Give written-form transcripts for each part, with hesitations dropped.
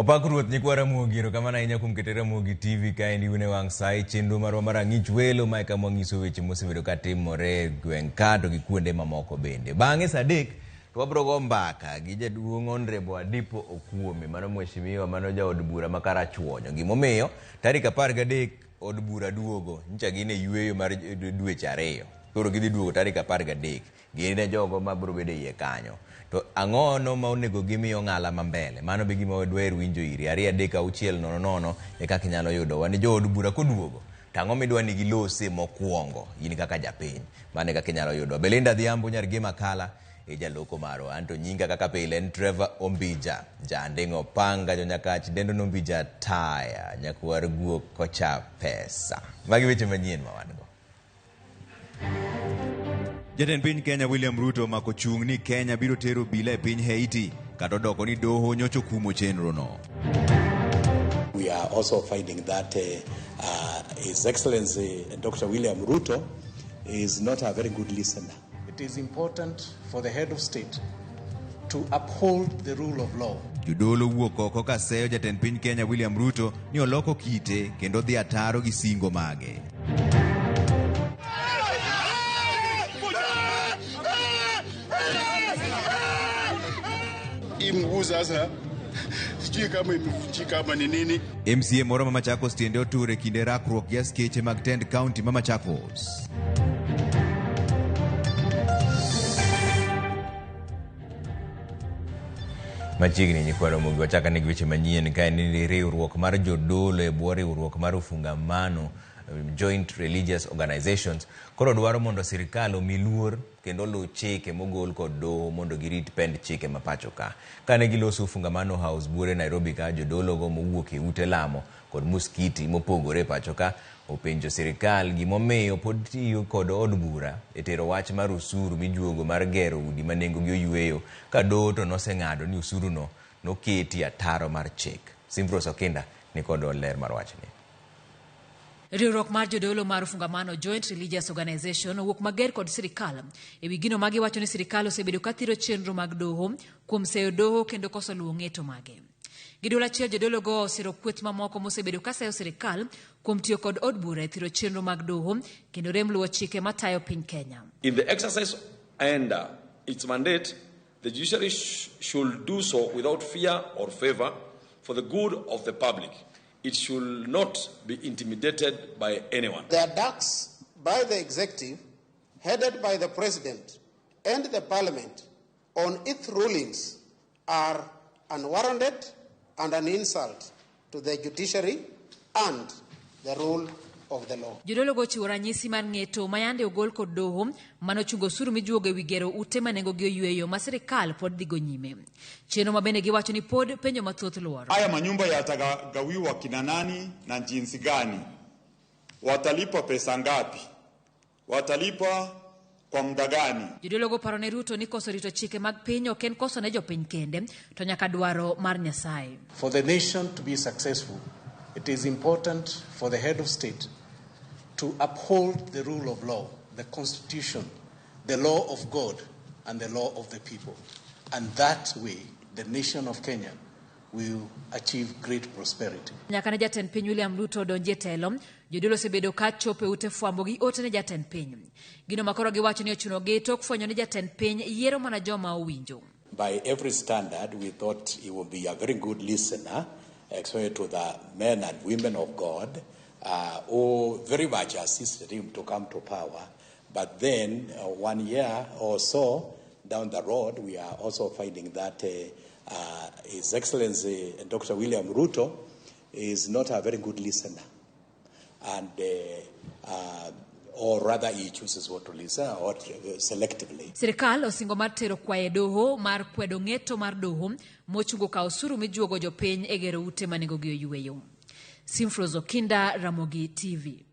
Opak Ruoth nyikwa Ramogi, erokamano ahinya kuom kete Ramogi TV kaendi un e wang' sa e chenro marwa mar ang'ich welo ma eka mwanyiso weche mosebedo ka timore e gweng' ka to gi kuonde mamoko bende. Bang'e sa adek to wabiro go mbaka gi jaduong' Honorable Adipo Okuome, mano mheshimiwa, mano jaod bura ma Karachuonyo. Gimomiyo tarik 13 od bura duogo, nyicha gin e yueyo mar dweche ariyo, koro gidhi duogo tarik 13. Gin e jogo ma biro bedo e iye kanyo. To ang'ono ma onego gimi ong'ala ma mbele? Mano be gima dwaher winjo iri. 2 3 6 0 0 e kaka inyalo yudowa ni jood bura koduogo to ang'o midwa ni gilose mokwongo in kaka japiny? Mano e kaka inyalo yudowa. Belinda Adhiambo nyar Gema Kala e jaloko marwa. Anto nyinga kaka pile en Trevor Ombija. Janding'o Panga Jonyakach dendo Nombija Taya. Nyakwar guok kocha pesa. Magi weche manyien ma wan go. Jatend piny Kenya William Ruto omako chung' ni Kenya biro tero obila e piny Haiti kata odoko ni doho nyocha okumo chenrono. We are also finding that His Excellency Dr. William Ruto is not a very good listener. It is important for the head of state to uphold the rule of law. Jodolo wuok oko ka seyo jatend piny Kenya William Ruto ni oloko kite kendo dhi ataro gi singo mage. Hii mguu sasa sijui kama imevunjika ama ni nini. MCA moro ma Machakos tiende otur e kinde rakruok gi askeche mag tend kaunti ma Machakos. Machiegni nyikwa Ramogi wachaka nigi weche manyien ka en ni riwruok mar jodolo e bwo riwruok mar Ufungamano Joint Religious Organizations koro dwaro mondo sirkal omi luor kendo oluw chike mogol kod doho mondo girit pend chike ma pacho ka. Kane giloso Ufungamano House buore Nairobi ka, jodologo mowuok e ute lamo kod muskiti mopogore e pacho ka openjo sirkal gimomiyo pod tiyo kod od bura e tero wach mar osuru mijuogo mar gero udi ma nengogi oyueyo ka doho to noseng'ado ni osuruno noketi ataro mar chik. Simfros Okinda ni kod ler mar wachni. Riwruok mar jodolo mar Ufungamano Joint Religious Organization owuok mager kod sirikal e wi gino ma giwacho ni sirikal osebedo ka thiro chenro mag doho kuom seyo doho kendo koso luwo ng'eto mage. Gi duol achiel jodologo osiro kweth mamoko mosebedo ka seyo sirikal kuom tiyo kod od bura e thiro chenro mag doho kendo rem luwo chike matayo piny Kenya. In the exercise and its mandate, the judiciary should do so without fear or favor for the good of the public. It should not be intimidated by anyone. The attacks by the executive, headed by the president and the parliament, on its rulings are unwarranted and an insult to the judiciary and the rule of the law. Jodologo ochiwo ranyisi mar ng'eto ma yande ogol kod doho manochungo osuru mijuogo ewi gero ute ma nengogi oyueyo ma sirikal pod dhigo nyime. Chenro ma bende giwacho ni pod penjo mathoth luoro. Haya manyumba yatagawiwa kina nani na jinsi gani? Watalipa pesa ngapi? Watalipa kwa muda gani? Jodologo paro ne Ruto ni koso rito chike mag piny ok en koso ne jopiny kende to nyaka dwaro mar Nyasaye. For the nation to be successful, it is important for the head of state to uphold the rule of law, the constitution, the law of God, and the law of the people. And that way, the nation of Kenya will achieve great prosperity. Nyaka ne jatend piny William Ruto donji e telo, jodolo osebedo ka chopo e ute fwambo gi ote ne jatend piny. Gino ma koro giwacho ni ochunogi tok fwenyo ni jatend piny yiero mana joma owinjo. By every standard, we thought he would be a very good listener, especially to the men and women of God, who very much assisted him to come to power. But then, 1 year or so down the road, we are also finding that His Excellency Dr. William Ruto is not a very good listener. And or rather he chooses what to listen or selectively. Sirikal osingo mar tero kwayo e doho mar kwedo ng'eto mar doho mochungo kawo osuru mijuogo jopiny e gero ute ma nengogi oyueyo. Simfros Okinda, Ramogi TV.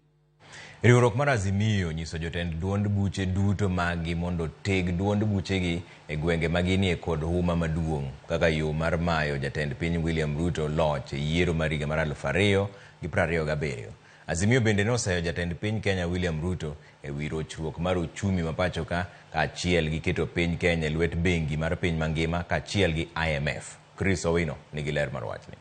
Riwruok mar Azimio nyiso jotend duond buche duto maggi mondo oteg duond buchegi e gwenge ma ginie kod huma maduong' kaka yo mar mayo jatend piny William Ruto loch e yiero mar higa mar 2027. Azimio bende noseyo jatend piny Kenya William Ruto e wi rochruok mar uchumi ma pacho ka kaachiel gi keto piny Kenya e lwet bengi mar piny mangima kaachiel gi IMF. Chris Owino nigi ler mar wachni.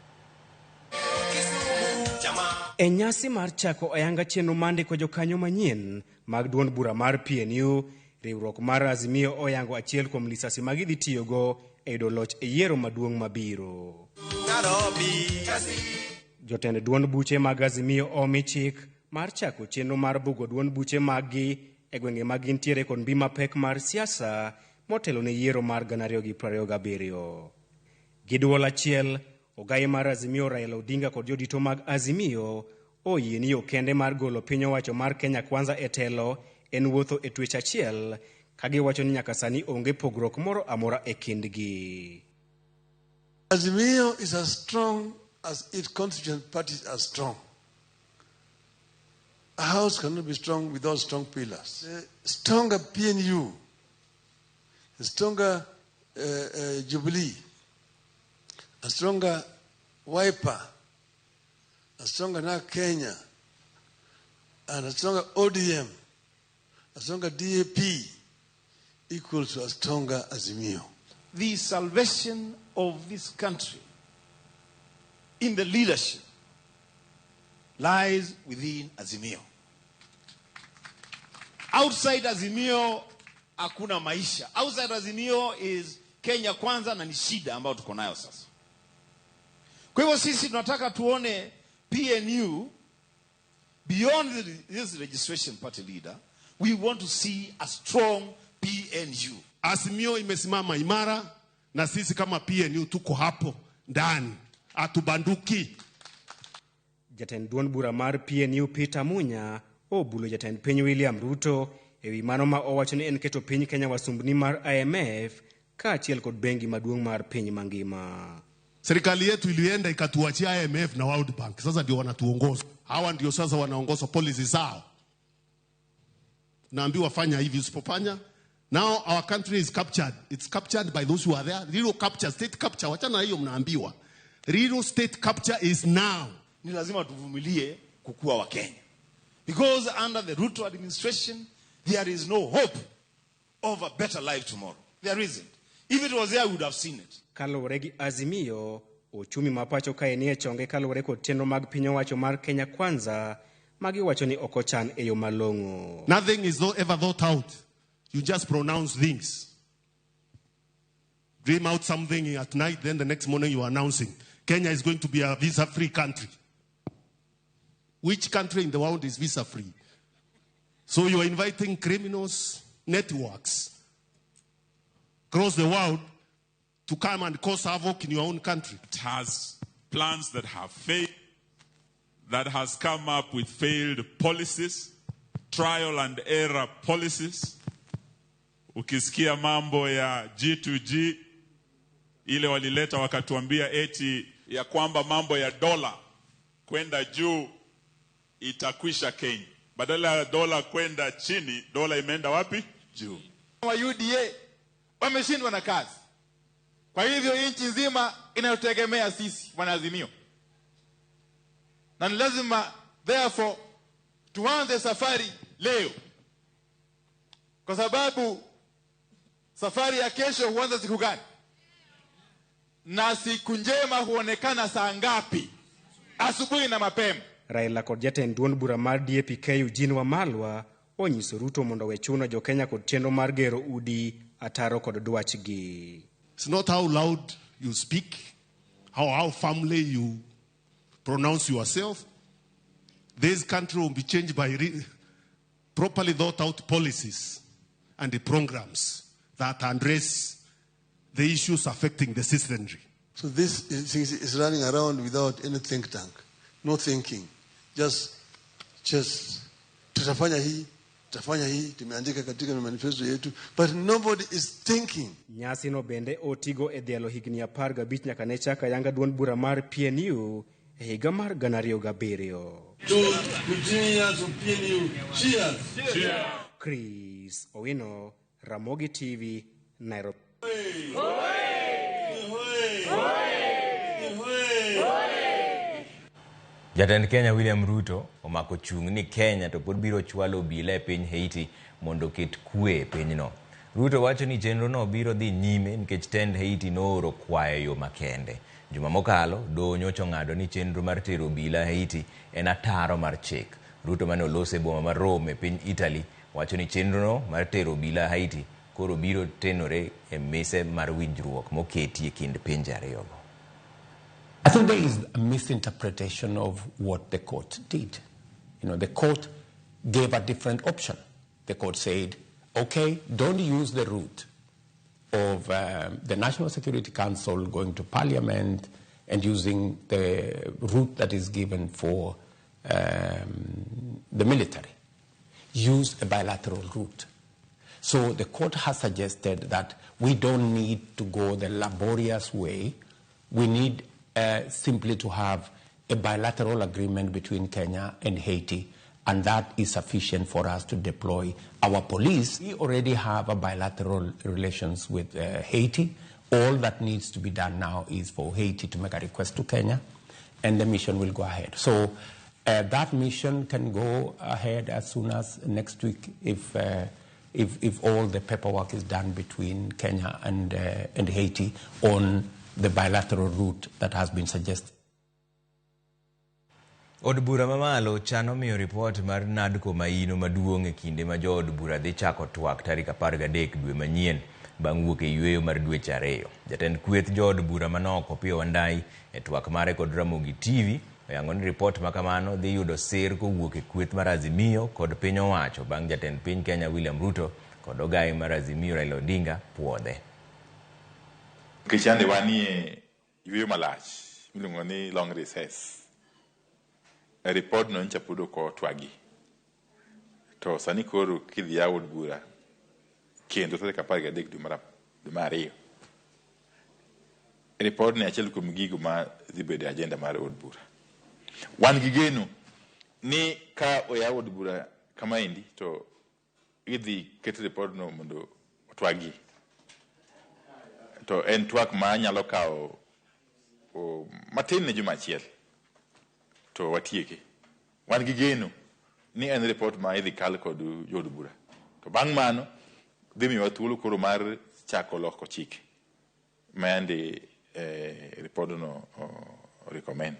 E nyasi mar chako ayanga chenro mar ndiko jokanyo manyien mag duond bura mar PNU, riwruok mar Azimio oyango achiel kuom lisasi ma gidhi tiyogo e yudo loch e yiero maduong' mabiro. Jotend duond buche mag Azimio omi chik mar chako chenro mar bugo duond buche maggi e gwenge ma gintiere kod mbi mapek mar siasa motelo ne yiero mar 2027. Gi duol achiel, ogaye mar Azimio Raila Odinga kod jodito mag Azimio oyie ni yo kende mar golo piny owacho mar Kenya Kwanza e telo en wuotho e twech achiel ka giwacho ni nyaka sani onge pogruok moro amora e kindgi. Azimio is as strong as its constituent parties are strong. A house cannot be strong without strong pillars. The stronger PNU, the stronger Jubilee, a stronger Wiper, a stronger NARC Kenya, and a stronger ODM, a stronger DAP equals to a stronger Azimio. The salvation of this country in the leadership lies within Azimio. Outside Azimio hakuna maisha. Outside Azimio is Kenya Kwanza na ni shida ambayo tuko nayo sasa. Kwa hivyo sisi tunataka tuone PNU beyond this registration party leader. We want to see a strong PNU. Azimio imesimama imara na sisi kama PNU tuko hapo ndani, hatubanduki. Jatend duond bura mar PNU Peter Munya obulo jatend piny William Ruto ewi mano ma owacho ni en keto piny Kenya wasumbni mar IMF kaachiel kod bengi maduong' mar piny mangima. Serikali yetu ilienda ikatuachia IMF na World Bank. Sasa ndio wanatuongoza. Hawa ndio sasa wanaongoza policy zao. Naambiwa fanya hivi, usipofanya. Now our country is captured. It's captured by those who are there. Real capture, state capture. Wachana hiyo mnaambiwa. Real state capture is now. Ni lazima tuvumilie kukua wa Kenya. Because under the Ruto administration, there is no hope of a better life tomorrow. There isn't. If it was there, we would have seen it. Kaluwore gi Azimio, ochumi ma pacho kae nie chonge kaluwore kod chenro mag piny owacho mar Kenya Kwanza magiwacho ni ok ochan e yo malong'o. Nothing is ever thought out. You just pronounce things. Dream out something at night, then the next morning you are announcing Kenya is going to be a visa-free country. Which country in the world is visa-free? So you are inviting criminals, networks across the world to come and cause havoc in your own country. It has plans that have failed, that has come up with failed policies, trial and error policies. Ukisikia mambo ya G2G, ile walileta wakatuambia eti ya kwamba mambo ya dola kwenda juu itakwisha Kenya. Badala ya dola kwenda chini, dola imeenda wapi? Juu. Wa UDA wameshindwa na kazi. Kwa hivyo nchi nzima inayotegemea sisi wanaazimio. Na ni lazima therefore tuanze safari leo. Kwa sababu safari ya kesho huanza siku gani? Na siku njema huonekana saa ngapi? Asubuhi na mapema. Raila kod jatend duond bura mar DAP-K Eugene Wamalwa onyiso Ruto mondo owe chuno jo-Kenya kod chenro mar gero udi ataro kod dwachgi. It's not how loud you speak, how firmly you pronounce yourself. This country will be changed by properly thought out policies and the programs that address the issues affecting the citizenry. So this is running around without any think tank, no thinking. Just tutafanya hii, tumeandika katika manifesto yetu, but nobody is thinking. Nyasi no bende otigo e dhialo higni 15 nyaka ne chak ayanga duond bura mar PNU e higa mar 2007. To 15 years of PNU. Cheers. Cheers. Chris Owino, Ramogi TV, Nairobi. Jatend Kenya William Ruto omako chung' ni Kenya to pod biro chwalo obila e piny Haiti mondo oket kwe e pinyno. Ruto wacho ni chenrono biro dhi nyime nikech tend Haiti nooro kwayo e yo makende. Juma mokalo, doho nyocha ong'ado ni chenro mar tero obila Haiti en ataro mar chik. Ruto mane olose e boma mar Rome e piny Italy wacho ni chenrono mar tero obila Haiti koro biro tenore e mise mar winjruok moketi e kind pinje ariyogo. I think there is a misinterpretation of what the court did. The court gave a different option. The court said, okay, don't use the route of the National Security Council going to Parliament and using the route that is given for the military. Use a bilateral route. So the court has suggested that we don't need to go the laborious way. We need simply to have a bilateral agreement between Kenya and Haiti, and that is sufficient for us to deploy our police. We already have a bilateral relations with Haiti. All that needs to be done now is for Haiti to make a request to Kenya, and the mission will go ahead. So that mission can go ahead as soon as next week if all the paperwork is done between Kenya and Haiti on the bilateral route that has been suggested. Od bura mamalo chano miyo ripot mar NADCO maino maduong' e kinde ma jood bura dhi chako twak tarik 13 dwe manyien bang' wuok e yweyo mar dweche 2. Jatend kweth jood bura manok Opiyo Wandayi e twak mare kod Ramogi TV oyango ni ripot ma kamano dhi yudo sir kowuok e kweth mar Azimio kod piny owacho bang' jatend piny Kenya William Ruto kod ogai mar Azimio Raila Odinga puodhe. Nikech yande wanie yweyo malach miluongo ni long recess. Report no ncha pod ok otwagi. To sani koro kidhi yaw od bura kendo tarik 13 dwe mar 2. Report ni achiel kuom gigo ma dhi bedo e agenda mar od bura. Wan gi geno ni ka oyaw od bura kamaendi to idhi ket report no mondo otwagi. To en twak ma nyalo kawo matin ne juma achiel to watieke. Wan gi geno ni en report ma idhi kal kod jood bura. To bang' mano dhi miyowa thuolo koro mar chako loko chike ma yande report no recommend.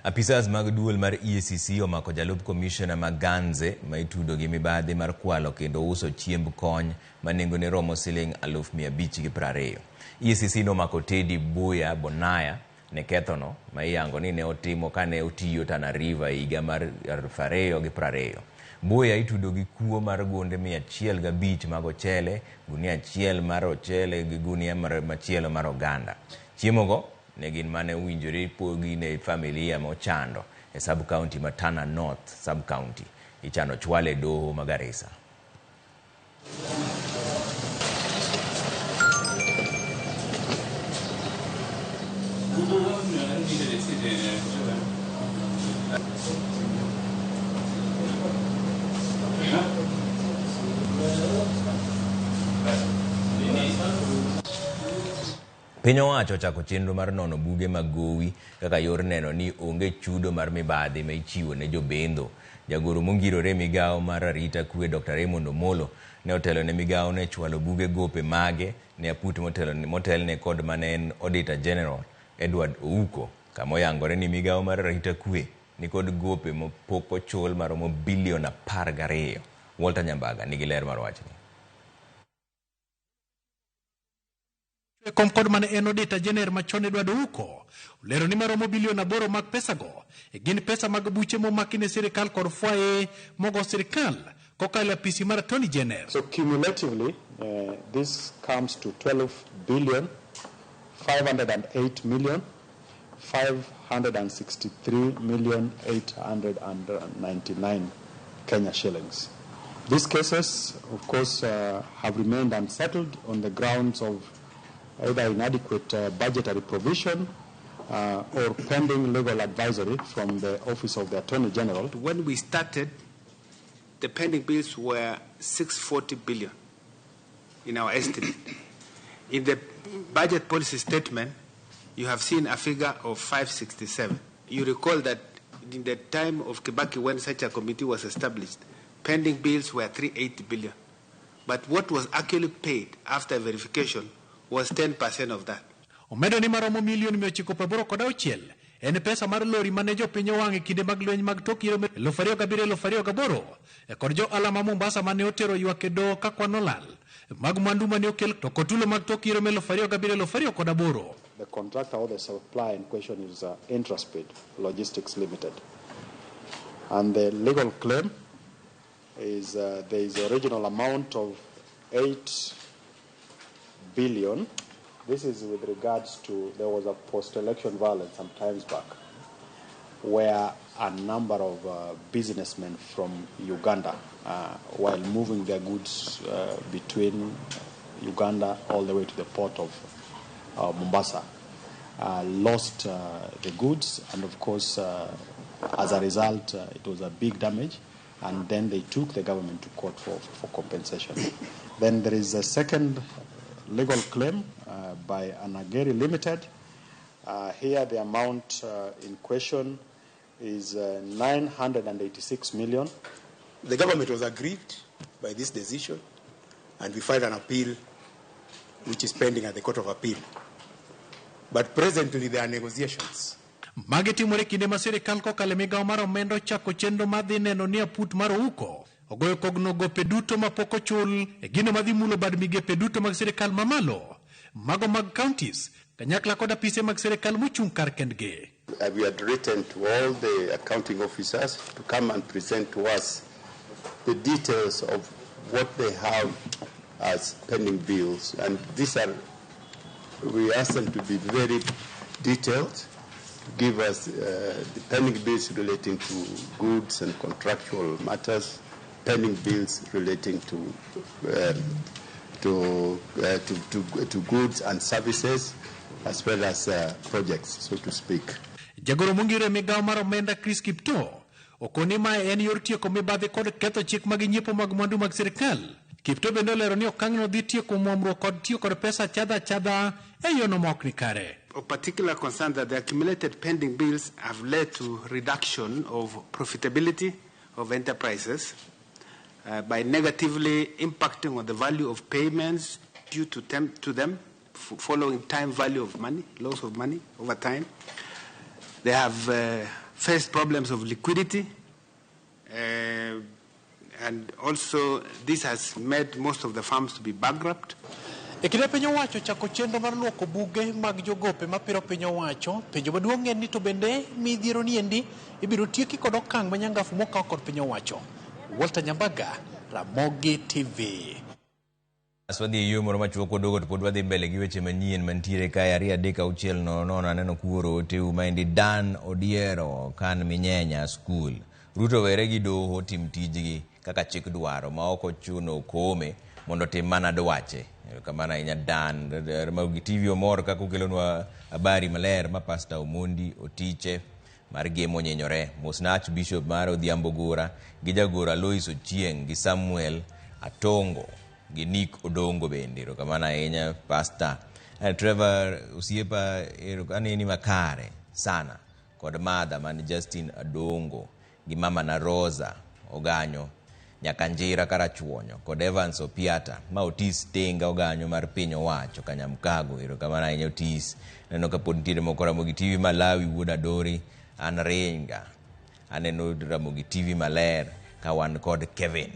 Apisas mag duol mar EACC omako jalup komishona ma Ganze ma itudo gi mibadhi mar kwalo kendo uso chiemb kony ma nengone romo siling 520,000. EACC nomako Teddy Buya Bonaya ne kethono ma iyango ni ne otimo kane otiyo Tana River e higa mar 2020. Buya itudo gi kuo mar gunde 105 mag ochele, gunia 1 mar ochele gi gunia machielo mar oganda. Chiemogo ne gin mane owinjore pogi ne familia mochando e sub-county ma Tana North sub-county. Ichano chwale e doho ma Garissa. Piny owacho ochako chenro mar nono buge mag gowi kaka yor neno ni onge chudo mar mibadhi ma ichiwo ne jobendho. Jagoro mongirore migawo mar arita kwe Dr. Raymond Omolo ne otelo ne migawo ne chwalo buge gope mage ne aput motelne kod mane en Auditor General Edward Ouko, kama oyangore ni migawo mar arita kwe nikod gope mapok ochul maromo bilion 12. Walter Nyambaga nigi ler mar wachni. Kom kod mane en Auditor General machon Edward Ouko olero ni maromo bilion 8 mag pesago e gin pesa mag buche momaki ne sirikal kod fwaye mogo sirikal kokalo e apisi mar Attorney General. So cumulatively this comes to 12 billion 508 million 563 million 899 Kenya shillings. These cases, of course, have remained unsettled on the grounds of either inadequate budgetary provision or pending legal advisory from the Office of the Attorney General. When we started, the pending bills were 640 billion in our estimate. In the budget policy statement, you have seen a figure of 567. You recall that in the time of Kibaki, when such a committee was established, pending bills were 380 billion. But what was actually paid after verification was 10% of that. Omedo ni maromo milion 986 en pesa mar lori mane jopiny owang' e kinde mag lweny mag tok yiero 2007-2008 kod jo ohala ma Mombasa mane otero ywak e doho ka kwan olal mag mwandu mane okel to kod tulo mag tok yiero 2007-2008. The contractor or the supplier in question is Intraspeed Logistics Limited. And the legal claim is there is original amount of 8 billion. This is with regards to there was a post-election violence some times back where a number of businessmen from Uganda, while moving their goods between Uganda all the way to the port of Mombasa, lost the goods, and of course, as a result, it was a big damage, and then they took the government to court for compensation. Then there is a second legal claim by Anageri Limited. Here the amount in question is 986 million. The government was aggrieved by this decision, and we filed an appeal which is pending at the Court of Appeal. But presently there are negotiations. Magi timore kinde ma sirikal kokalo e migawo mar omenda ochako chenro mar dhi neno ni aput mar Ouko ogoyo kogno gope duto mapok ochul e gino madhi mulo bad migepe duto mag sirikal mamalo, mago mag counties, kanyakla kod apise mag sirikal mochung' kar kendgi. We had written to all the accounting officers to come and present to us the details of what they have as pending bills, and these are, we asked them to be very detailed, to give us the pending bills relating to goods and contractual matters, pending bills relating to goods and services, as well as projects, so to speak. Jagoro mongiro e migawo mar omenda Chris Kiptoo okoni mae en yor tieko mibadhi kod ketho chik mag nyiepo mag mwandu mag sirikal. Kiptoo bende olero ni okang'no dhi tieko muomruok kod tiyo kod pesa achadha achadha e yono ma ok ni kare. Of particular concern that the accumulated pending bills have led to reduction of profitability of enterprises by negatively impacting on the value of payments due to them following time value of money, loss of money over time. They have faced problems of liquidity, and also this has made most of the firms to be bankrupt. E kinde piny owacho chako chenro mar luoko buge mag jogope mapiro piny owacho, penjo maduong' en ni to bende midhiero ni endi ibiro tieki kod okang' manyangafu mokaw kod piny owacho. Walter Nyambaga, Ramogi TV. Wadhi e yo moro machuok waduogo to pod wadhi mbele gi weche manyien mantiere kae 2 3 6 0 0 aneno kuoro oteu maendi Dan Odiero kan Minyenya School. Ruto were gi doho tim tijgi kaka chik dwaro ma ok ochuno Koome mondo tim mana dwache. Kamano ahinya Dan. Ramogi TV omor kaka okelonwa habari maler ma Pastor Omondi Otiche mar Gemo Nyenyore. Mosna Archbishop mar Odhiambo Gora gi jagoro Alois Ochieng' gi Samuel Atongo gi Nick Odongo bende. Erokamano ahinya Pastor. Trevor osiepa aneni makare sana kod madha man Justin Adongo gi mama na Rosa Oganyo Nyakanjira Karachuonyo kod Evans Opiata ma Otis Tenga Oganyo mar piny owacho Kanyamkago. Erokamano ahinya Otis. Neno ka pod nitiere moko Ramogi TV Malawi wuod Adori an Ringa. Aneno Ramogi TV maler ka wan kod Kevin.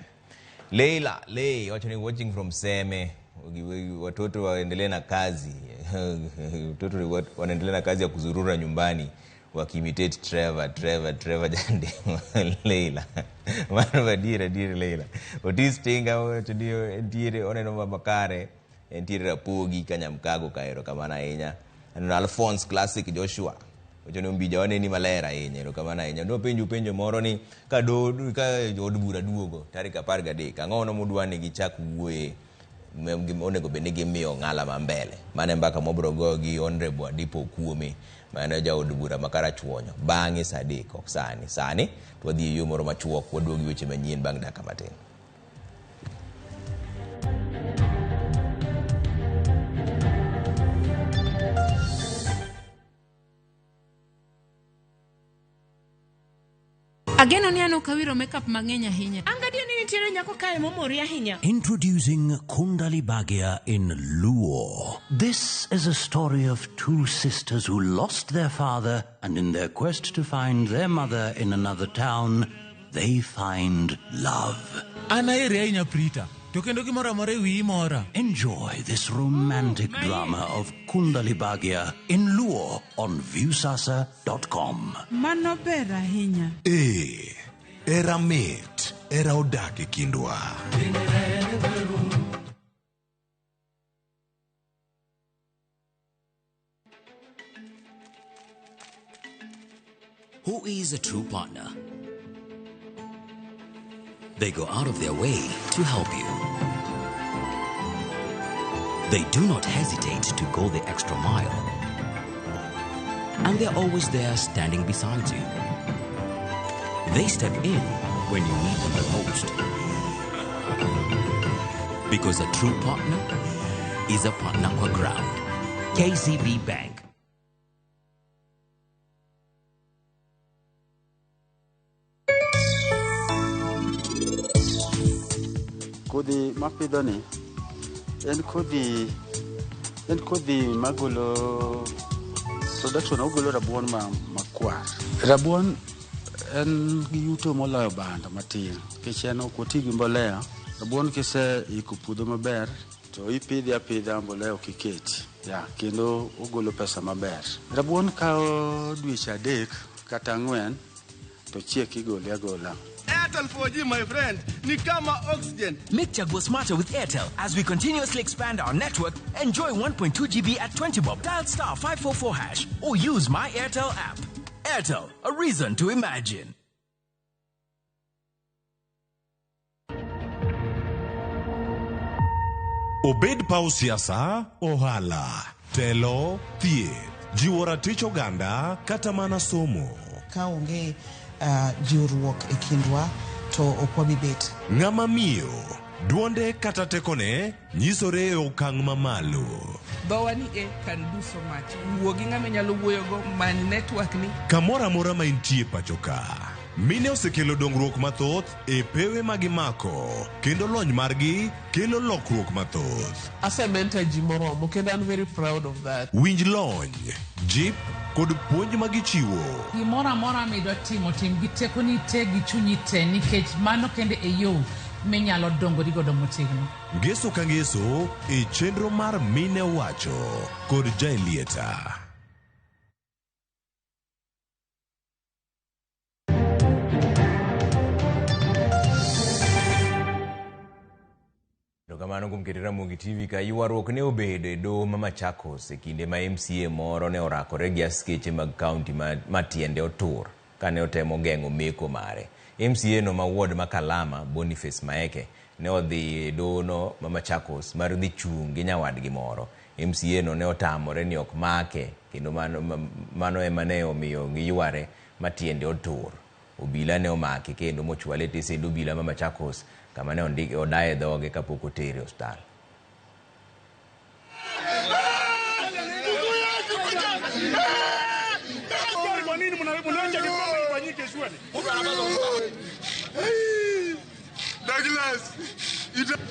Leila, Lei, wacho ni watching from Seme. Watoto waendelee na kazi. Watoto wanaendelea na kazi ya kuzurura nyumbani wakiimitate Trevor Jande. Leila. Mano adier Leila. Otis Tinga wacho ni entiere oneno makare entiere Rapogi Kanyamkago ka erokamano ahinya. Aneno Alphonse Classic Joshua wacho ni Ombija waneni maler ahinya, erokamano ahinya. Dwa penjo penjo moro ni ka od bura duogo tarik 13 ang'o mudwa ni gichak wuoye onego bed ni gimiyo ng'ala ma mbele. Mano e mbaka mwabiro goyo gi Honorable Adipo Okuome mano jaod bura ma Karachuonyo bang'e saa 3 ok sani. Sani to wadhi e yo moro machuok waduogo gi weche manyien bang' dakika matin. Ageno ni an ok awiro makeup mang'eny ahinya. An gadier ni nitiere nyako kae momori ahinya. Introducing Kundali Bhagya in Luo. This is a story of two sisters who lost their father and in their quest to find their mother in another town, they find love. An aheri ahinya Prita, to kendo gimoro amora e wiyi mora. Enjoy this romantic drama of Kundali Bhagya in Luo on Viusasa.com. Mano ber ahinya. Ee, era mit, era odak e kindwa. Who is a true partner? They go out of their way to help you. They do not hesitate to go the extra mile. And they're always there standing beside you. They step in when you need them the most. Because a true partner is a partner kwa ground. KCB Bank. Kodhi mapidhoni en kodhi en kodhi magolo production ogolo rabuon ma makwar. Rabuon en gi yuto moloyo bando matin nikech en ok oti gi mbolea. Rabuon kise iko puodho maber to ipidhe apidha mbolea ok iketi. Ya, kendo ogolo pesa maber. Rabuon kawo dweche 3 kata 4 to chiek igole agola. Airtel 4G, my friend, ni kama oxygen. Make Chaguo smarter with Airtel. As we continuously expand our network, enjoy 1.2 GB at 20 bob. Dial star 544 hash or use my Airtel app. Airtel, a reason to imagine. Obed paw siasa, ohala, telo, thieth, jiwo ratich oganda kata mana somo. Ka onge jiwruok e kindwa to ok wabi bet. Ng'ama miyo, duonde kata tekone nyisore e okang' mamalo. Dhowa ni e can do so much. Wuo gi ng'ama inyalo wuoyogo, many network ni. Kamoro amora ma intie pacho ka, mine osekelo dongruok mathoth e pewe ma gimako kendo lony margi kelo lokruok mathoth. Asementor ji moromo kendo I'm very proud of that. Winj lony, jip kod puonj ma gichiwo. Gimoro amora midwa timo, tim gi tekoni te gi chunyi te nikech mano kende e yo minyalo dongori godo motegno. Ngeso ka ngeso e chenro mar Mine Wacho kod Jaelieta. Erokamano kuom keto Ramogi TV ka ywaruok ne obedo e doho ma Machakos e kinde ma MCA moro ne orakore gi askeche mag kaunti ma tiende otur kane otemo geng'o meko mare. MCA no ma ward ma Kalama, Boniface Maeke, ne odhi e doho no ma Machakos mar dhi chung' gi nyawadgi moro. MCA no ne otamore ni ok make kendo mano ema ne omiyo giyware ma tiende otur. Obila ne omake kendo mochwale e tesend obila ma Machakos kama ne odaye dhoge kapok otere e osiptal.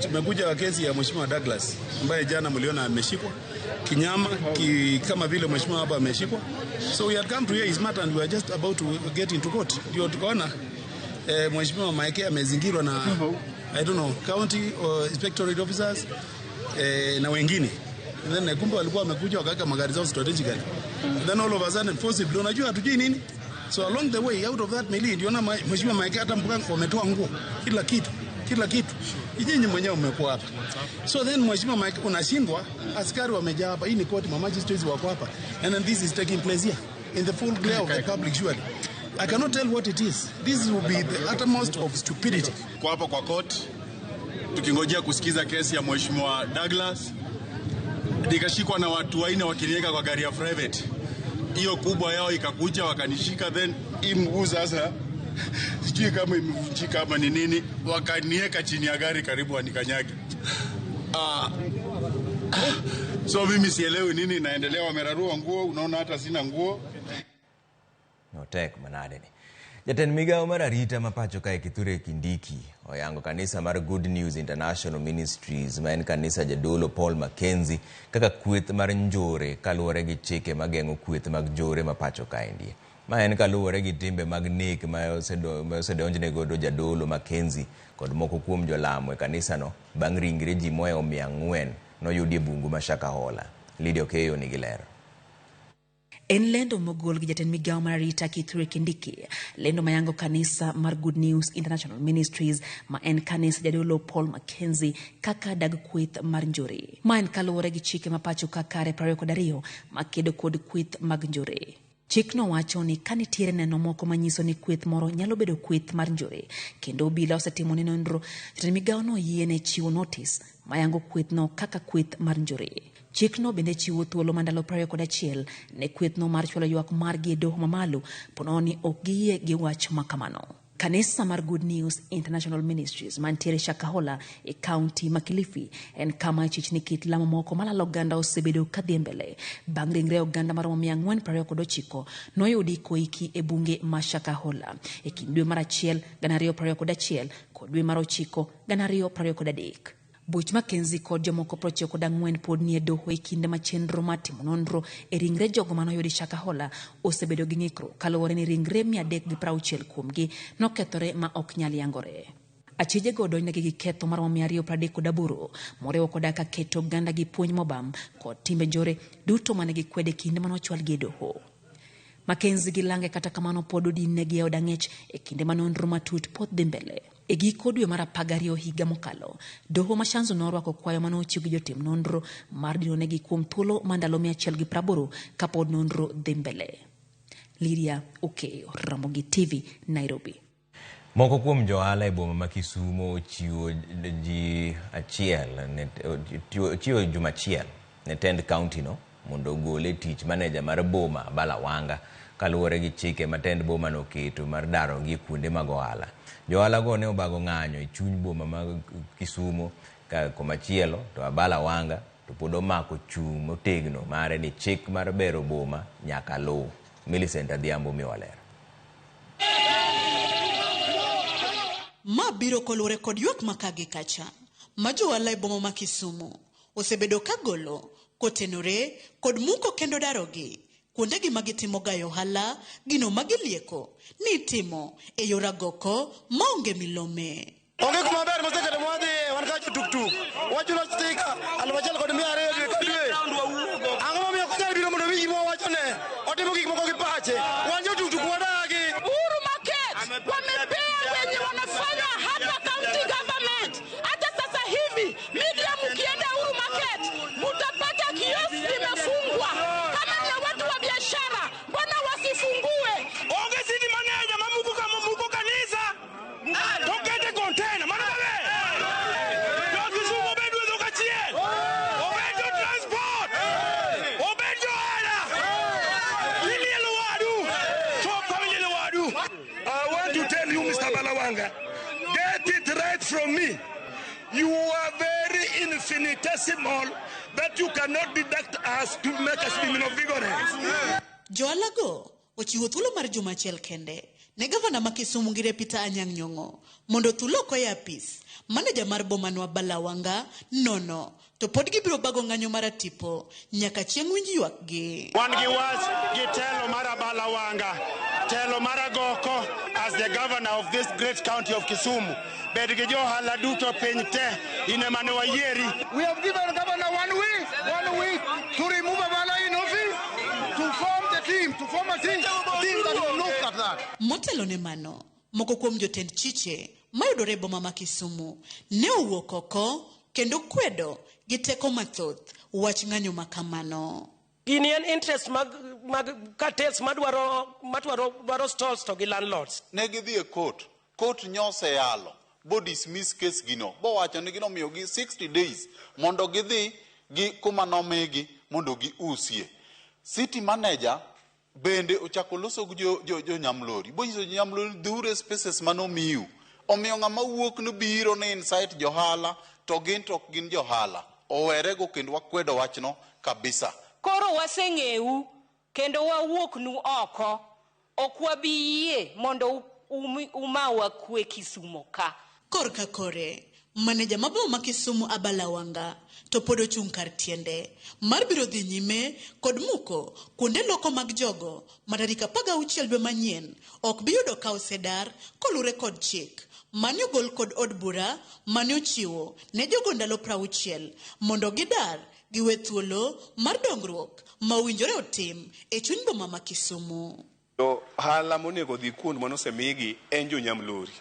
Tumekuja kesi ya Mheshimiwa Douglas ambaye jana mliona ameshikwa kinyama kama vile mheshimiwa hapa ameshikwa. So we had come to hear his matter and we are just about to get into court. Ndio tukaona Mheshimiwa Maeke amezingirwa na I don't know county or inspectorate officers na wengine. And then kumbe walikuwa wamekuja wakaweka magari zao strategically. And then all of a sudden forcibly, unajua hatujui nini. So along the way out of that melee ndio na Mheshimiwa Maeke hata mpango wametoa nguo kila kitu. Kila kitu. Nyinyi mwenyewe mmekuwa hapa. So then Mheshimiwa Mike unashindwa, askari wamejaa hapa. Hii ni court, ma magistrates wako hapa. And then this is taking place here in the full glare of the public surely. I cannot tell what it is. This will be the uttermost of stupidity. Kwa hapa kwa court tukingojea kusikiza kesi ya Mheshimiwa Douglas, nikashikwa na watu wanne wakiniweka kwa gari ya private. Hiyo kubwa yao ikakuja wakanishika, then hii mguu sasa sijui kama imevunjika ama ni nini, wakaniweka chini ya gari karibu wanikanyage. So mimi sielewi nini inaendelea, wamerarua nguo, unaona hata sina nguo. Notek manade ni. Jatend migawo mar arita ma pacho kae Kithure Kindiki oyango kanisa mar Good News International Ministries ma en kanisa jadolo Paul Mackenzie kaka kweth mar njore kaluwore gi chike mageng'o kweth mag njore ma pacho kaendi. Ma en kaluwore gi timbe mag nek ma osedonjne godo jadolo Mackenzie kod moko kuom jolamo e kanisano bang' ringre ji mohewo 400 noyudi e bungu ma Shakahola. Lydia Okeyo nigi ler. En lendo mogol gi jatend migawo mar arita Kithure Kindiki, lendo mayango kanisa mar Good News International Ministries ma en kanisa jadolo Paul Mackenzie kaka dag kweth mar njore. Ma en kaluwore gi chike ma pacho ka kare 22 makedo kod kweth mag njore. Chikno wacho ni ka nitiere neno moko manyiso ni kweth moro nyalo bedo kweth mar njore kendo obila osetimo ne nonro, jatend migawono yiene chiwo notis mayango kwethno kaka kweth mar njore. Chikno bende chiwo thuolo ma ndalo 21 ne kwethno mar chwalo ywak margi e doho mamalo ponono ni ok giyie gi wach makamano. Kanisa mar Good News International Ministries mantiere Shakahola e kaunti ma Kilifi en kama ichich ni kit lamo moko malalo oganda osebedo kadhi mbele. Bang' ringre oganda maromo 429 noyudi koiki e bunge ma Shakahola e kind dwe mar 1 2021 kod dwe mar 9 2023. Buch Mackenzie kod jomoko 94 pod nie doho e kinde ma chenro mar timo nonro e ringre jogo manoyudi Shakahola osebedo gi ng'ikruok kaluwore ni ringre 360 kuomgi nokethore ma ok nyal yangore. Achijego odonjnegi gi ketho maromo 238 moriwo koda ka keto oganda gi puonj mobam kod timbe njore duto mane gikwede kinde manochwalgi e doho. Mackenzie gi lange kata kamano pod odinnegi e od ang'ech e kinde ma nonro matut pod dhi mbele. E giko dwe mar 12 higa mokalo, doho ma Shanzu norwako kwayo mane ochiw gi jotim nonro mar dinonegi kuom thuolo ma ndalo 180 kapod nonro dhi mbele. Lydia Okeyo, Ramogi TV, Nairobi. Moko kuom johala e boma ma Kisumo ochiwo juma achiel ne tend kaunti no mondo ogol e tich maneja mar boma Abala Wanga kaluwore gi chike ma tend boma no oketo mar darogi e kuonde mag ohala. Johala go ne obago ng'anyo e chuny boma ma Kisumo ka komachielo to Abala Wanga to pod omako chung' motegno mare ni chik mar bero boma nyaka luw. Millicent Adhiambo miwa ler. Ma biro koluwore kod ywak ma ka gi kacha ma johala e boma ma Kisumu osebedo ka golo kotenore kod muko kendo darogi kuondegi ma gitimo gayo ohala gino ma gilieko ni itimo e yor agoko maonge milome. Onge kuma ber moseketo mwadhiye wan ka jotuktuk wachulo stika 1200 dwe ka dwe. Ang'o momiyo ok onyal biro mondo owinj gima wawachone? Otimo gik moko gi pache. Wan jotuktuk wadagi. Uhuru Market wamepea wenye wanafanya hapa county government. Hata sasa hivi media mkienda Uhuru Market mutapata kiosk imefungwa. Kama ni watu wa biashara mbona wasifungue? Onge city manager mamuko kama muko kanisa. Tokete container mana babe. Jo Kisumu obed wuotho kachiel. Obed jo transport. Obed jo ohala. Ilielo wadu. Chop kama ilielo wadu. I want to tell you, Mr. Balawanga, get it right from me. You are very infinitesimal that you cannot deduct us to make us be vigorous. Johala ochiwo thuolo mar juma achiel kende ne gavana ma Kisumu Ngire Peter Anyang' Nyong'o mondo thuolo oko e apis maneja mar bomano Abala Wanga nono to pod gibiro bago ng'anyo mar atipo nyaka chieng' winj ywakgi. Wan gi wach gi telo mar Abala Wanga, telo mar agoko as the governor of this great county of Kisumu. Bed gi johala duto piny te in ema ne wayieri. We have given governor 1 week to remove Abala in office, to form the team, to form a team that will look at that. Motelo ne mano, moko kuom jotend chiche mayudore e boma ma Kisumu ne owuok oko kendo kwedo gi teko mathoth wach ng'anyo ma kamano. Gini en interest mag cartels madwaro stalls to gi landlords. Ne gidhi e court, court nyoseyalo, bo dismiss case gino, bo wacho ni ginomiyogi 60 days mondo gidhi gi kuma nomigi mondo giusie. City manager bende ochako loso gi jo nyamlori, bo nyiso nyamlori dhiure spaces manomiu. Omiyo ng'ama wuok no biro ni incite johala to gin to ok gin johala. Owerego kendo wakwedo wachno kabisa. Koro waseng'eu kendo wawuoknu oko. Ok wabi yie mondo umawa kwe Kisumo ka. Korka kore, maneja ma boma ma Kisumu Abala Wanga to pod ochung' kar tiende mar biro dhi nyime kod muko kuonde loko mag jogo ma tarik 16 dwe manyien ok bi yudo ka osedar kolure kod chik mane ogol kod od bura mane ochiwo ne jogo ndalo 60 mondo gidar giwe thuolo mar dongruok ma owinjore otim e chuny boma ma Kisumu. Jo ohala monego dhi kuond manosemigi en jo Nyamlori,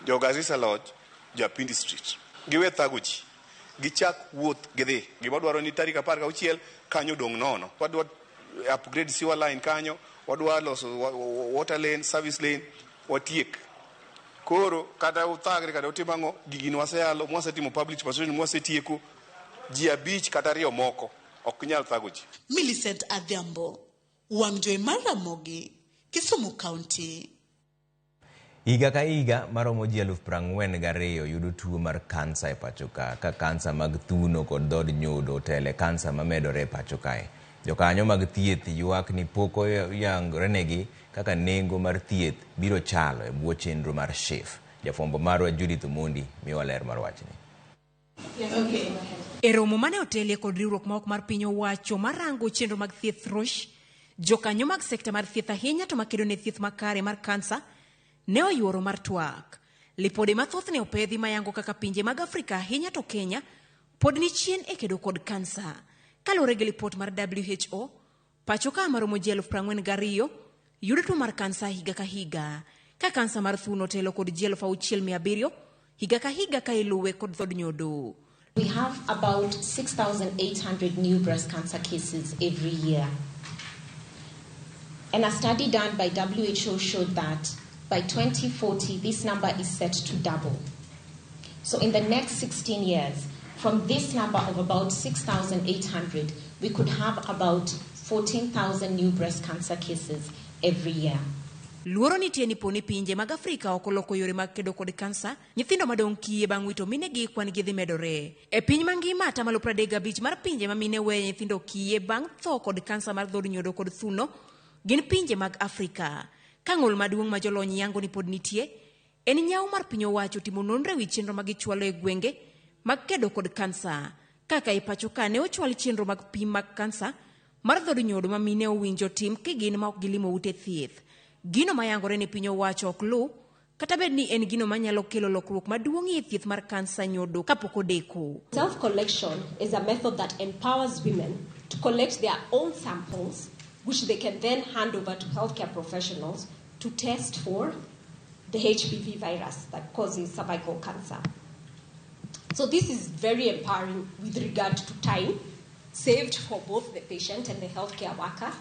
jo Garissa Lodge, jo Apindi Street. Giwe thago ji, gichak wuoth gidhi. Gima dwaro ni tarik 16 kanyo dong' nono. Wadwa upgrade sewer line kanyo, wadwa loso water lane, service lane, watiek. Koro kata uthagre kata utim ang'o, gigi nwaseyalo, mwasetimo public participation, mwasetieko, ji 5 kata 2 moko ok nyal thago ji. Millicent Adhiambo, Wang' Jowi mar Ramogi, Kisumu County. Higa ka higa maromo ji 42,000 yudo tuo mar kansa e pacho ka, ka kansa mag thuno kod dhood nyodo otele kansa mamedore e pacho kae. Jokanyo mag thieth ywak ni pok oyangrenegi kaka nengo mar thieth biro chalo e bwo chenro mar SHIF. Jafwambo marwa Judith Omondi miyowa ler mar wachni. E romo mane otelie kod riwruok ma ok mar piny owacho marango chenro mag thieth ROSH, jokanyo mag sekta mar thieth ahinya to makedo ne thieth makare mar kansa ne oyuoro mar twak. Lipode mathoth ne opedhi mayango kaka pinje mag Afrika ahinya to Kenya pod ni chien e kedo kod kansa. Kaluwore gi lipot mar WHO, pacho ka maromo ji 42,000 yudo tuo mar kansa higa ka higa, ka kansa mar thuno otelo kod ji 6,700 higa ka higa ka iluwe kod dhood nyodo. We have about 6,800 new breast cancer cases every year. And a study done by WHO showed that by 2040, this number is set to double. So in the next 16 years, from this number of about 6,800, we could have about 14,000 new breast cancer cases every year. Luoro nitie ni poni pinje mag Afrika ok oloko yore mag kedo kod kansa, nyithindo madong' kiye bang' wito minegi kwan gi dhi medore. E piny mangima, atamalo 35 mar pinje ma mine weyo nyithindo kiye bang' tho kod kansa mar dhood nyodo kod thuno gin pinje mag Afrika. Ka ng'ol maduong' ma jolony yango ni pod nitie, en nyawo mar piny owacho timo nonro ewi chenro ma gichwalo e gwenge mag kedo kod kansa. Kaka e pacho ka ne ochwal chenro mag pim mag kansa mar dhood nyodo ma mine owinjo tim kigin ma ok gilimo ute thieth. Gino mayangore ni piny owacho ok luw, kata bed ni en gino manyalo kelo lokruok maduong' e thieth mar kansa nyodo kapok odeko. Self-collection is a method that empowers women to collect their own samples, which they can then hand over to healthcare professionals to test for the HPV virus that causes cervical cancer. So this is very empowering with regard to time saved for both the patient and the healthcare worker.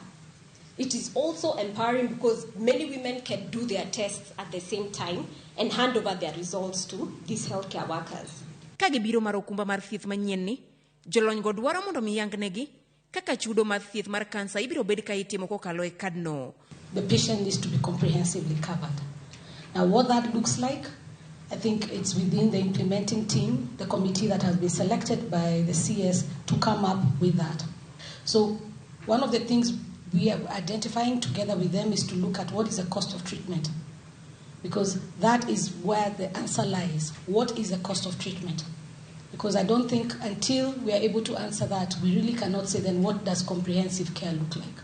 It is also empowering because many women can do their tests at the same time and hand over their results to these healthcare workers. Ka gibiro mar okumba mar thieth manyien ni, jolony go dwaro mondo mi yangnegi kaka chudo mar thieth mar kansa ibiro bed ka itimo kokalo e kadno. The patient needs to be comprehensively covered. Now what that looks like, I think it's within the implementing team, the committee that has been selected by the CS to come up with that. So one of the things we are identifying together with them is to look at what is the cost of treatment, because that is where the answer lies. What is the cost of treatment? Because I don't think until we are able to answer that, we really cannot say then what does comprehensive care look like.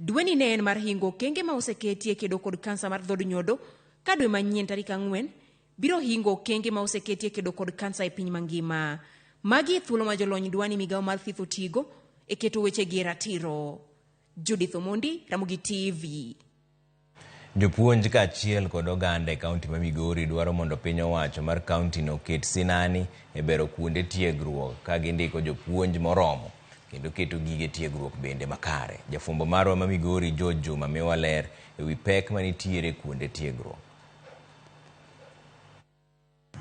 Dweni ne en mar hingo okenge ma oseketi e kedo kod kansa mar dhood nyodo, ka dwe manyien tarik 4 biro hingo okenge ma oseketi e kedo kod kansa e piny mangima. Magi e thuolo ma jolony dwa ni migawo mar thieth otigo e keto wechegi e ratiro. Judith Omondi, Ramogi TV. Jopuonj kaachiel kod oganda e kaunti ma Migori dwaro mondo piny owacho mar kaunti no oket sinani e bero kuonde tiegruok ka gindiko jopuonj moromo kendo keto gige tiegruok bende makare. Jafwambo marwa ma Migori George Juma miyowa ler ewi pek manitiere kuonde tiegruok.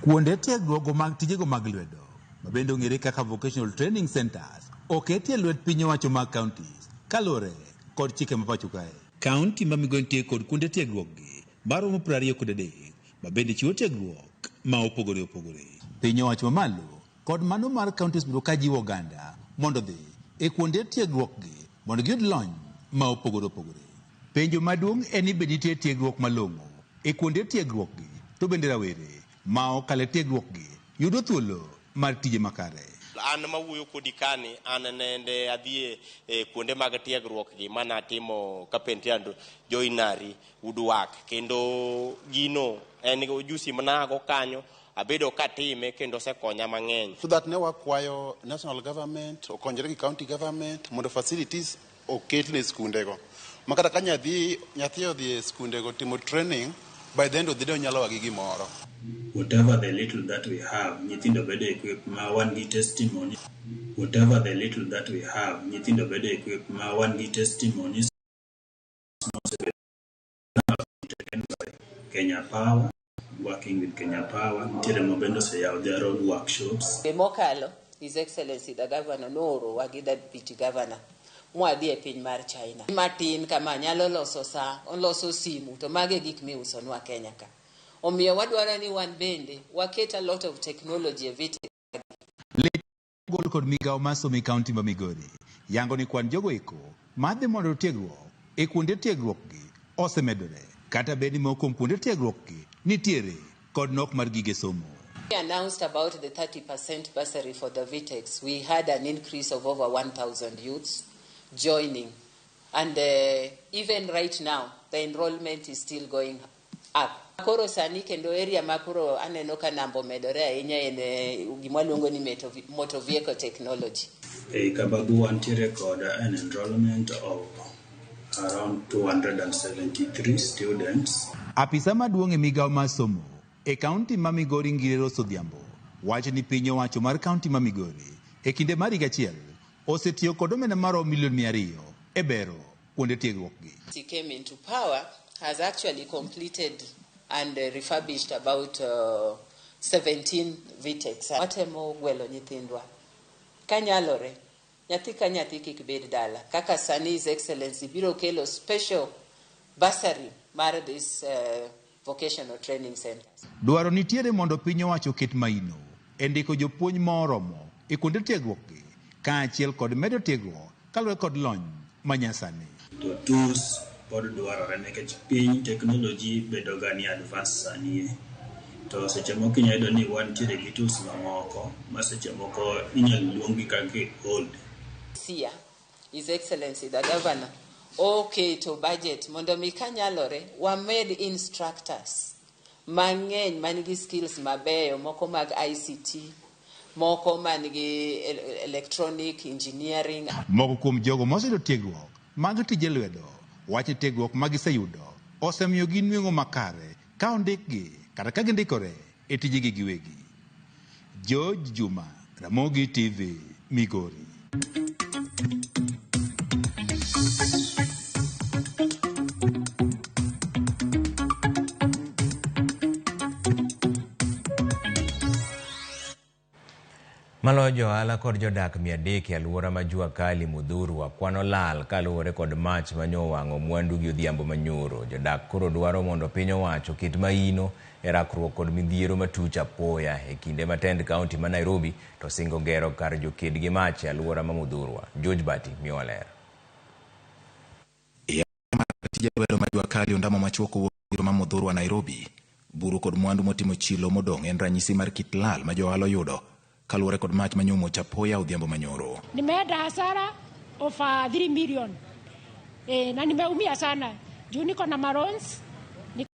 Kuonde tiegruok mag tijego mag lwedo ma bende ong'ere kaka vocational training centers oketie lwet piny owacho mag counties kaluwore kod chike ma pacho kae. Kaunti ma Migori nitie kod kuonde tiegruok gi maromo 23 ma bende chiwo tiegruok ma opogore opogore. Piny owacho mamalo kod mano mar counties biro ka jiwo oganda mondo odhi e kuonde tiegruok gi mondo giyud lony ma opogore opogore. Penjo maduong' en ni be nitie tiegruok malong'o e kuonde tiegruokgi to bende rawere ma okalo e tiegruokgi yudo thuolo mar tije makare. An mawuoyo kodi kani, an nende adhi e kuonde mag tiegruok gi mana timo carpentry and joinery woodwork, kendo gino en ujusi manago kanyo abedo katime kendo osekonya mang'eny. So that ne wakwayo national government okonyre gi county government mondo facilities oket ne skundego ma kata ka nyathi odhi e skundego timo training, by the end of the day onyalo wa gi gimoro. Whatever the little that we have, nyithindo bedo equipped ma wan gi testimony. Whatever the little that we have, nyithindo bedo equipped ma wan gi testimonies taken by Kenya Power, working with Kenya Power, nitiere mabende oseyawo their own workshops. Mokalo, His Excellency the Governor noorowa gi Deputy Governor mwadhi e piny mar China. Matin kama nyalo loso saa, oloso simu, to mage gik miusonwa Kenya ka. Omiyo wadwaro ni wan bende waket a lot of technology e VTech. Gol kod migawo mar somo e kaunti ma Migori yango ni kwan jogo eko madhi mondo tiegruok e kuonde tiegruokgi osemedore kata bed ni moko kuom kuonde tiegruokgi nitiere kod nok mar gige somo. We announced about the 30% bursary for the VTechs. We had an increase of over 1,000 youths joining. And even right now, the enrollment is still going up. Koro sani kendo area ma koro aneno ka namba omedore ahinya en gima waluongo ni motor vehicle technology. E Kababu wantiere kod an enrollment of around 273 students. Apisa maduong' e migawo mar somo e kaunti ma Migori Ngire Rose Odhiambo wacho ni piny owacho mar kaunti ma Migori e kinde mar higa achiel osetiyo kod omenda maromo milion 200 e bero kuonde tiegruokgi. He came into power has actually completed and refurbished about 17 VTechs. Watemo gwelo nyithindwa kanyalore, nyathi ka nyathi kik bed dala. Kaka sani His Excellency biro kelo special bursary mar this vocational training centers. Dwaro nitiere mondo piny owacho oket maino e ndiko jopuonj moromo e kuonde tiegruokgi kaachiel kod medo tiegruok kaluwore kod lony manyasani. To tools pod dwarore nikech piny technology bedo ga ni advance sani. To seche moko inyalo yudo ni wantiere gi tools mamoko ma seche moko inyalo luonggi kaka old. Sia, His Excellency the Governor oketo budget mondo mi kanyalore wamed instructors mang'eny man gi skills mabeyo, moko mag ICT, moko man gi electronic engineering. Moko kuom jogo moseyudo tiegruok mag tije lwedo wacho ni tiegruok ma giseyudo osemiyo gi nweng'o makare ka ondikgi kata ka gindikore e tijegi giwegi. George Juma, Ramogi TV, Migori. Maloyo johala kod jodak 300 e alwora ma Jua Kali Muthurwa kwano lal kaluwore kod mach manyo owang'o mwandu gi odhiambo manyoro. Jodak koro dwaro mondo piny owacho oket maino e rakruok kod midhiero matuch apoya e kinde ma tend kaunti ma Nairobi to singo gero kar joked gi mach e alwora ma Muthurwa. George Bati miyowa ler. Tije lwedo ma Jua Kali ondamo machuok owuok ma Muthurwa Nairobi. Buru kod mwandu motimo chilo modong' en ranyisi mar kit lal ma johala oyudo kaluwore kod mach manyomuoch apoya odhiambo manyoro. Nimeenda hasara of 3 million. Na nimeumia sana. Juu niko na marons. Ni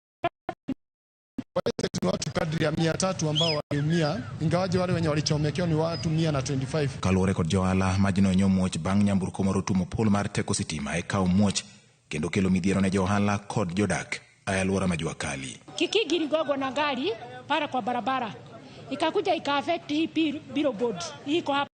watu kadri ya 300 ambao waliumia, ingawaje wale wenye walichomekewa ni watu 125. Kaluwore kod johala, majno nyomuoch bang' nyamburko moro tumo pol mar teko sitima e kawo muoch kendo kelo midhiero ne johala kod jodak e alwora ma Jua Kali. Kikigi iligongwa na gari pale kwa barabara. Ikakuja ika affect hii billboard. Hii iko hapa.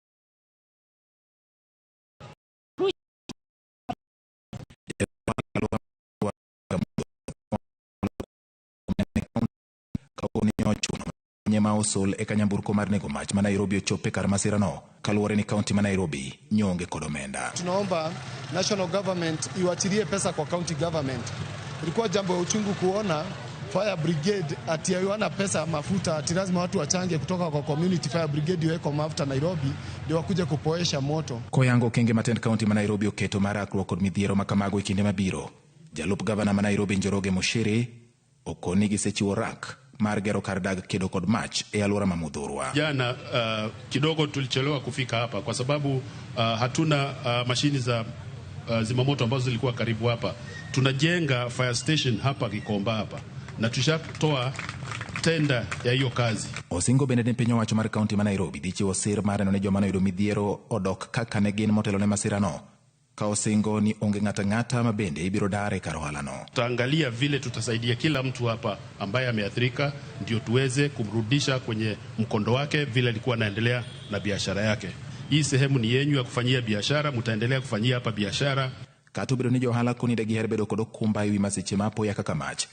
Ma osol e kanyamburko mar nego mach ma Nairobi ochope kar masirano kaluwore ni kaunti ma Nairobi nyonge kod omenda. Tunaomba national government iwachilie pesa kwa county government. Ilikuwa jambo ya uchungu kuona fire brigade ati hawana pesa mafuta, ati lazima watu wachange kutoka kwa community fire brigade iweko mafuta Nairobi ndio wakuje kupoesha moto. Koyango okenge matend kaunti ma Nairobi oketo mar rakruok kod midhiero makamago e kinde mabiro. Jalup gavana ma Nairobi Njoroge Muchiri Okoni gisechiwo rak mar gero kar dag kedo kod mach e alwora ma Muthurwa. Jana kidogo tulichelewa kufika hapa kwa sababu hatuna mashini za zimamoto ambazo zilikuwa karibu hapa. Tunajenga fire station hapa Gikomba hapa na tushatoa tenda ya hiyo kazi. Osingo bende ne piny owacho mar kaunti ma Nairobi dhi chiwo sir mar neno ni joma noyudo midhiero odok kaka ne gin motelo ne masirano, ka osingo ni onge ng'ato ang'ata ma bende ibiro dar e kar ohalano. Tutaangalia vile tutasaidia kila mtu hapa ambaye ameathirika, ndio tuweze kumrudisha kwenye mkondo wake vile alikuwa anaendelea na biashara yake. Hii sehemu ni yenyu ya kufanyia biashara, mtaendelea kufanyia hapa biashara. Kata obedo ni johala koni dagiher bedo kod okumba ewi masiche ma apoya kaka mach,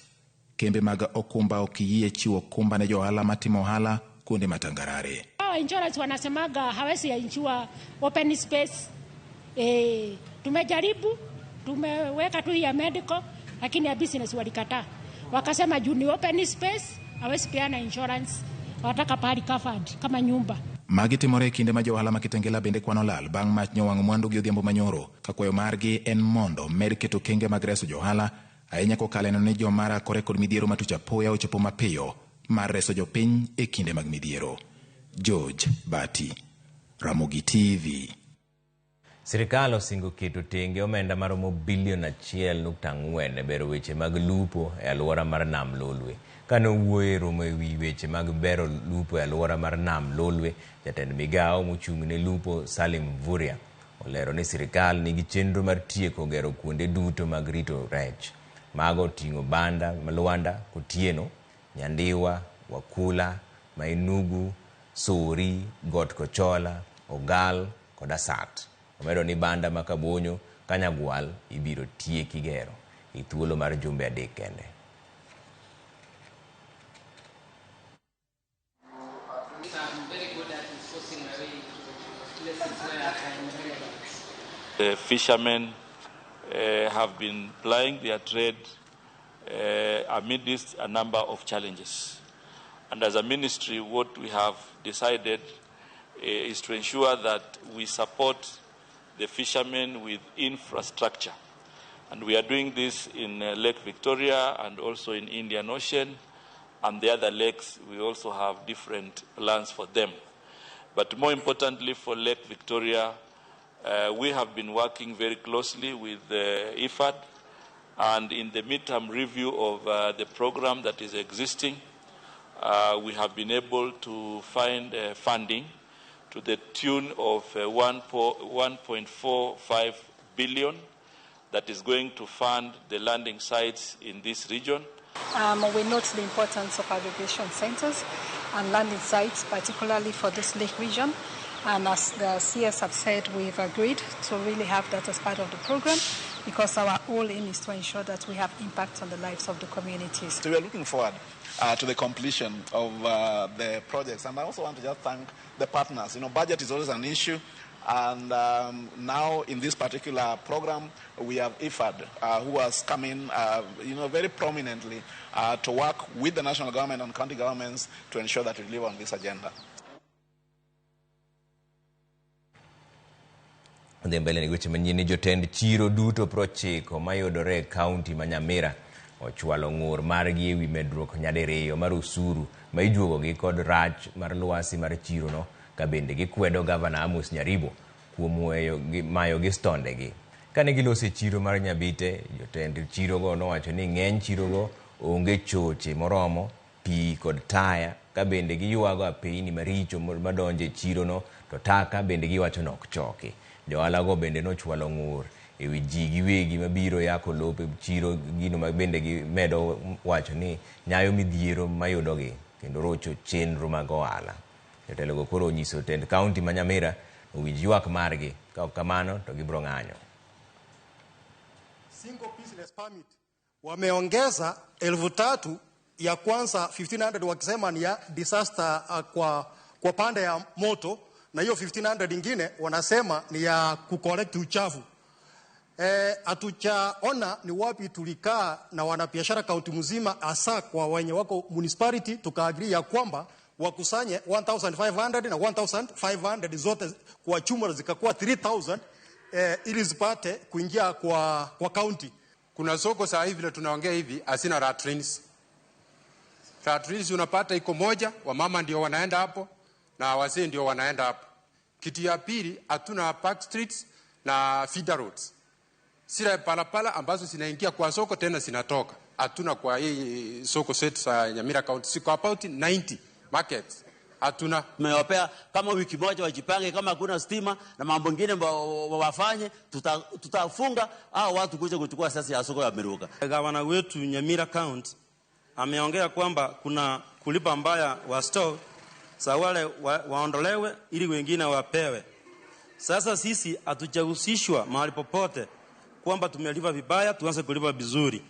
kembe mag okumba ok yie chiwo okumba ne johala matimo ohala kuonde matangarare. Hawa insurance wanasemaga hawezi ya insure open space. Tumejaribu, tumeweka tu ya medical, lakini ya business walikataa. Wakasema juu ni open space, hawezi peana insurance, wataka pahali covered kama nyumba. Magi timore e kinde ma johala ma Kitengela bende kwano lal bang' mach nyowang'o mwandu gi odhiambo manyoro, ka kwayo margi en mondo med keto kenge mag reso johala, ahinya kokalo neno ni joma rakore kod midhiero matuch apoya ochopo mapiyo mar reso jopiny e kinde mag midhiero. George Bati, Ramogi TV. Sirikal osingo keto tenge omenda maromo bilion 1.4 e bero weche mag lupo e alwora mar Nam Lolwe. Kane owuoyo e romo e wi weche mag bero lupo e alwora mar Nam Lolwe, jatend migawo mochung' ne lupo Salim Mvurya olero ni sirikal nigi chenro mar tieko gero kuonde duto mag rito rech. Mago oting'o Banda, Lwanda, Kotieno, Nyandiwa, Wakula, Mainugu, Sori, Got Kochola, Ogal kod Asat. Omedo ni banda ma Kabonyo Kanyagwal ibiro tieki gero e thuolo mar jumbe 3 kende. The fishermen have been plying their trade amidst a number of challenges. And as a ministry, what we have decided is to ensure that we support the fishermen with infrastructure. And we are doing this in Lake Victoria and also in Indian Ocean and the other lakes. We also have different plans for them. But more importantly for Lake Victoria, we have been working very closely with IFAD, and in the midterm review of the program that is existing, we have been able to find funding to the tune of 1.45 billion that is going to fund the landing sites in this region. We note the importance of aggregation centers and landing sites, particularly for this lake region. And as the CS have said, we've agreed to really have that as part of the program, because our whole aim is to ensure that we have impact on the lives of the communities. So we are looking forward to the completion of the projects. And I also want to just thank the partners. You know, budget is always an issue. And now in this particular program, we have IFAD, who has come in very prominently to work with the national government and county governments to ensure that we deliver on this agenda. Dhi mbele ni weche manyien ni jotend chiro duto 90 mayudore e kaunti ma Nyamira ochwalo ng'ur margi ewi medruok nyadiriyo mar osuru ma ijuogogi kod rach mar lwasi mar chirono, ka bende gikwedo gavana Amos Nyaribo kuom weyo mayogi stondegi. Kane giloso e chiro mar Nyabite, jotend chirogo nowacho ni ng'eny chirogo onge choche moromo, pi kod taya, ka bende giywago apeyni maricho madonjo e chirono, to taka bende giwacho ni ok choki. Johala bende nochwalo ng'ur ewi ji giwegi mabiro yako lope chiro, gino ma bende gimedo wacho ni nyayo midhiero mayudogi kendo rocho chenro mag ohala. Jotelogo koro onyiso tend kaunti ma Nyamira owinj ywak margi, ka ok kamano to gibiro ng'anyo. Single business permit wameongeza 3,000 ya kwanza 1,500 wakisema ni ya disaster kwa pande ya moto, na hiyo 1,500 ingine wanasema ni ya kucollect uchafu. Hatujaona ni wapi tulikaa na wanabiashara kaunti mzima, hasa kwa wenye wako municipality, tukaagree ya kwamba wakusanye 1,500 na 1,500 zote kwa chumba zikakuwa 3,000 ili zipate kuingia kwa county. Kuna soko saa hivi tunaongea hivi asina latrines. At unapata iko moja, wamama ndio wanaenda hapo na wazee ndio wanaenda hapo. Kitu ya pili, hatuna park streets na feeder roads. Sila palapala ambazo zinaingia kwa soko tena zinatoka. Hatuna kwa hii soko zetu za Nyamira County. Siko about 90 markets. Hatuna. Tumewapea kama wiki moja wajipange, kama hakuna stima na mambo mengine wafanye, tutafunga hao watu kuja kuchukua sasa ya soko ya Miruka. Gavana wetu Nyamira County ameongea kwamba kuna kulipa mbaya wa store sa wale waondolewe ili wengine wapewe. Sasa sisi hatujahusishwa mahali popote kwamba tumelipa vibaya, tuanze kulipa vizuri.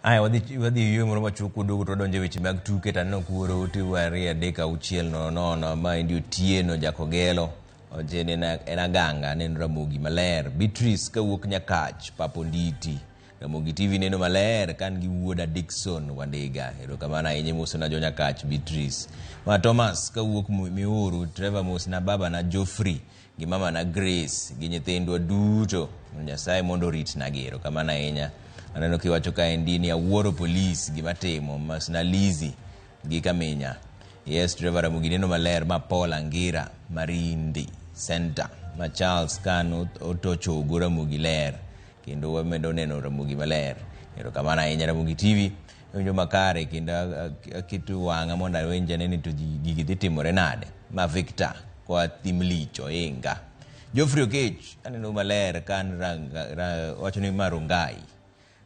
Aya, wadhi yweyo moro machuok waduogo to wadonjo e weche mag tuke to aneno kuoro ote 2 3 6 0 0 maendi Otieno Jakogelo owacho ni en aganga neno Ramogi maler. Beatrice kawuok Nyakach Paponditi Ramogi TV neno maler kan gi wuoda Dickson Wandega. Erokamano ahinya mosona jo Nyakach Beatrice. Ma Thomas kawuok Miuru Trevor mosna baba na Geoffrey gi mama na Grace gi nyithindwa duto. Nyasaye mondo oritnagi. Erokamano ahinya. Aneno kiwacho kaendi ni awuoro polis gima timo masna Lizzy gi Kaminya. Yes, Trevor Ramogi neno maler ma Paul Angira Marindi Center ma Charles kan otochogo Ramogi ler kendo wamedo neno Ramogi maler. Erokamano ahinya Ramogi TV winjo makare kendo aketo wang'a mondo awinj ane ni to gigi dhi timore nade. Ma Victor koa Thimlich Oinga. Geoffrey Okech aneno maler kan wacho ni Marungai.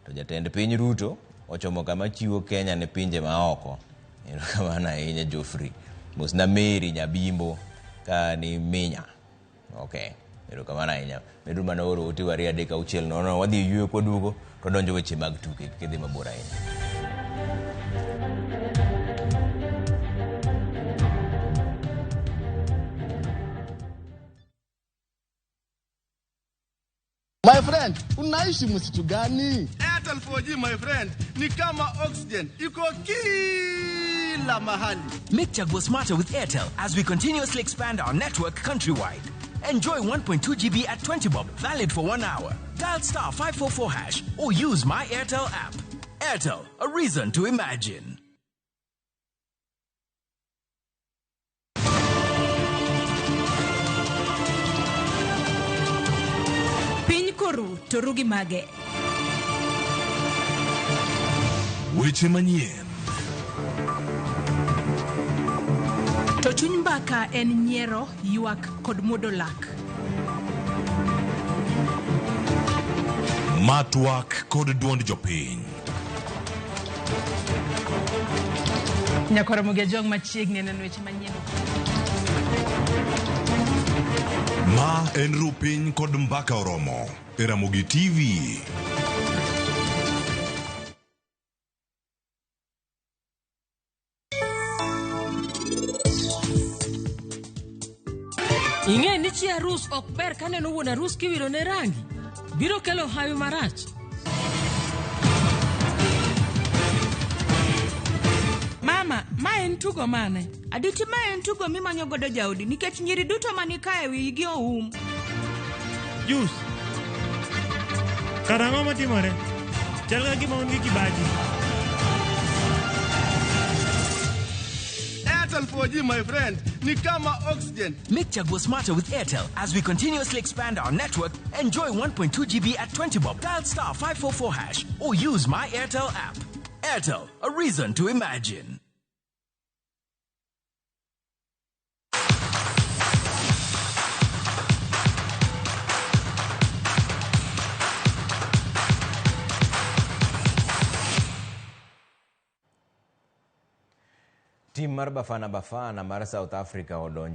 To jatend piny Ruto ochomo kama chiwo Kenya ne pinje maoko. Erokamano ahinya Geoffrey. Mosna Mary Nyabimbo ka ni Minya. Okay. Erokamano ahinya. Medu mana oro ote 2 3 6 0 wadhi yweyo kwaduogo to donjo weche mag tuke kik idhi mabor ahinya. My friend, unaishi msitu gani? Airtel 4G, my friend, ni kama oxygen. Iko kila mahali. Make Chaguo smarter with Airtel as we continuously expand our network countrywide. Enjoy 1.2 GB at 20 bob, valid for 1 hour. Dial star 544# or use my Airtel app. Airtel, a reason to imagine. Piny koru to rugi mage. Weche manyien. To chuny mbaka en nyiero, ywak kod muodo lak. Matwak kod duond jopiny. Nyakwar Ramogi Ajwang' machiegni neno weche manyien. Ma en Rupiny kod Mbaka Oromo e Ramogi TV. Ing'e ni chi arus ok ber kaneno wuon arus kiwiro ne rangi. Biro kelo hawi marach. Mama, ma en tugo mane? Aditi, ma en tugo mimanyo godo jaodi nikech nyiri duto mani kae wigi oum. Jus. Karang'o matimore? Chal ka gima un gi kibaji. Airtel 4G, my friend, ni kama oxygen. Make Chaguo smarter with Airtel as we continuously expand our network. Enjoy 1.2 GB at 20 bob. Dial star 544# or use my Airtel app. Airtel, a reason to imagine. Tim mar Bafana Bafana mar South Africa odonjo